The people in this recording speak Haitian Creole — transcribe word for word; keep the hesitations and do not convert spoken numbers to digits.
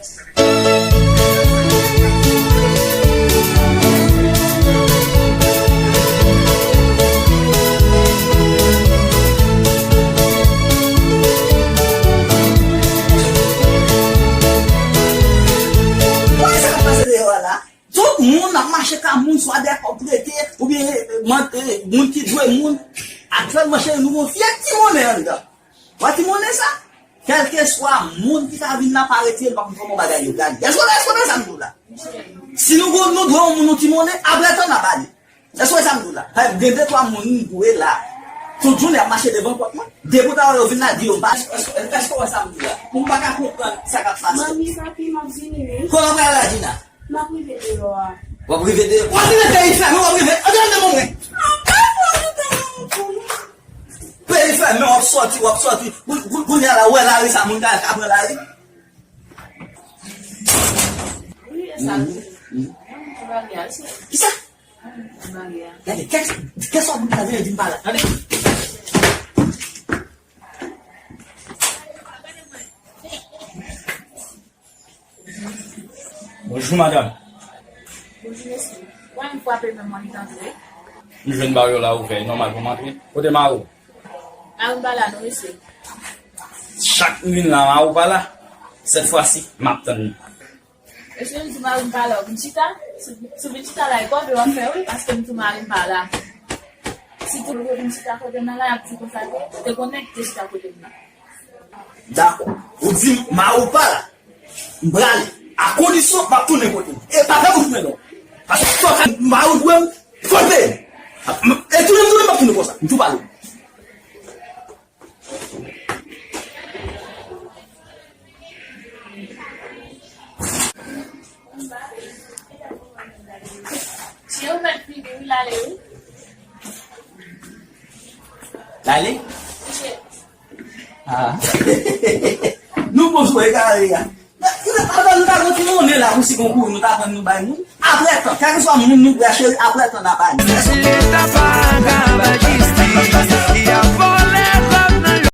Wè sa k ap pase deyò a la? Tout moun ap mache ka moun, swa dèyè kòb prete, oubyen, eh, man-, eh, moun ki dwe moun. Aktyèlman, cheri, nou gon vye ti monnen anndan. Wè ti monnen sa? Kèlkeswa moun ki ta vin la, pa retire l, m pa konn kòman bagay yo gade. Èske w, èske w konprann sa m di w la? Si nou gon, nou dwe yon moun yon ti monnen, apre tan n a ba li. Èske w wè sa m di w la? Gen de twa moun m dwe la. Tout jounen y ap mache devan pòt mwen. Depi w ta wè yo vin la, di yo m pa. Èske, èske, èske w wè sa m di w la? Ou pa ka konprann sa k ap pase. Manmi, papi, m ap vini, wi. Kote w prale la, Gina? M ap rive deyò a. W ap rive deyò? W ap rive peyi fèmen, w ap rive. Antre anndan men mwen. Peyi fèmen, w ap sòti, w ap sòti. Kou-, kou-, kounye a la, w wè lari sa, moun ka, ka pran lari. Wi, e sa, wi. Kisa? Gade, kè, kè sa w ap di m pa la. Gade. Bonjou, madanm. Bonjou, mesye. Wè m frape men m annik antre. M jwenn baryè la ouvè, e nòmal pou m antre. Kote mari w? Mari m pa la non, mesye. Chak m vin la, mari w pa la. Sèt fwa si, m ap tann li. Mesye, m di mari m pa la, w vin chita. Si, si w vin chita la, e kòve w ap fè, wi, paske m di mari m pa la. Si tou l vin chita kote m nan la, y ap di konsa, te, te konnen ki te chita kote m nan. Dakò. Ou di m mari w pa la. M prale. A kondisyon m ap tounen kote m. E pa fè bouch mwen non. Paske fòk mari w dwe m, fò l peye m. E tounen m tounen m ap tounen konsa. M tou pale. Cheri, ou mèt fini wi, l ale wi. L ale? Wi, cheri. Ah. Nou bon sou egare a. Avan nou ta gon ti monnen la pou si gon kouri nou ta pran nou bay moun. Apre tan, kèlkeswa moun nou dwe a cheri, apre tan n a bay. Leta pa ka bay jistis.